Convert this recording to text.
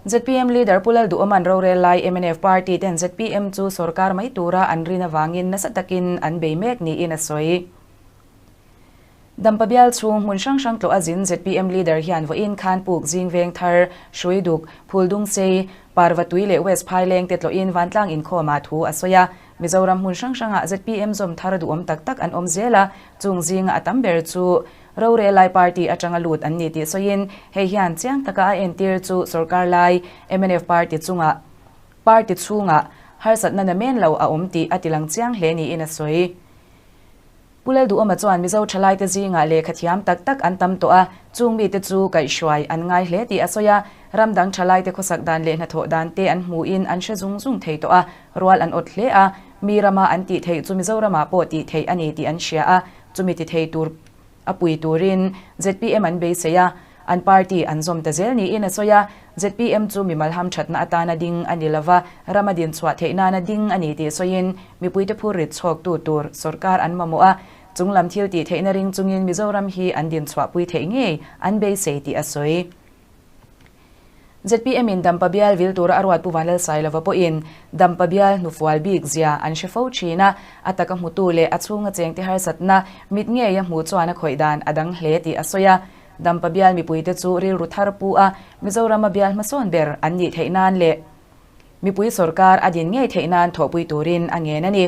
ZPM leader Pu Lalduhawma'n rorel lai mnf party ten zpm chu sorkar mai tura an rin avangin nasa takin an bei mek niin a sawi. Dampa bial chhung hmun hrang hrang tlawh a zin zpm leader hian vawiin khan puk zing veng thar, Hruiduk, Phuldungsei, Parvatui leh West Phaileng te tlawhin vantlang inkhawmah thu a sawi a. Mizoram hmun hrang hrangah zpm zawm thar duhawm tak tak an awm zel a, chung zinga a tam ber chu Rorel lai party atanga lut an ni tih sawiin hei hian chiang taka a entir chu sorkar lai mnf party chungah party chhungah harsatna na men lo a awm tih a tilang chiang hle niin a sawi. Pu Lalduhawma chuan Mizo thalaite zingah lehkha thiam tak tak an tam tawh a, chung mite chu kaihhruai an ngai hle tih a sawi a, ram dang thalaite khawsak dan leh hnathawh dan te an hmuhin an hre zung zung thei tawh a, rual an awt hle a, mi rama an tih theih chu Mizoramah pawh tih theih a ni tih an hria a, chumi ti thei tur a pui turin zpm an beisei a, an party an zawm ta zel niin a sawi a, zpm chu mimal hamthatna atana ding a ni lova, rama din chhuah theih nana ding a ni tih sawiin mipuite phurrit chhawktu tur sorkar an mamawh a, chunglam thil tih theihna ring chungin Mizoram hi an din chhuahpui theih ngei an beisei tih a sawi. Zpm in Dampa bial vil tura a ruat Pu Vanlalsailova pawhin Dampa bial hnufual bik zia an hre fo thin a, a taka hmutu leh a chhunga chengte harsatna mit ngei a hmuh chuan a khawih dan a dang hle tih a sawi a. Dampa bial mipuite chu rilru thar pu a, Mizorama bial hmasawn ber an nih theih nan leh mipui sorkar a din ngei theih nan thawhpui turin a ngen a ni.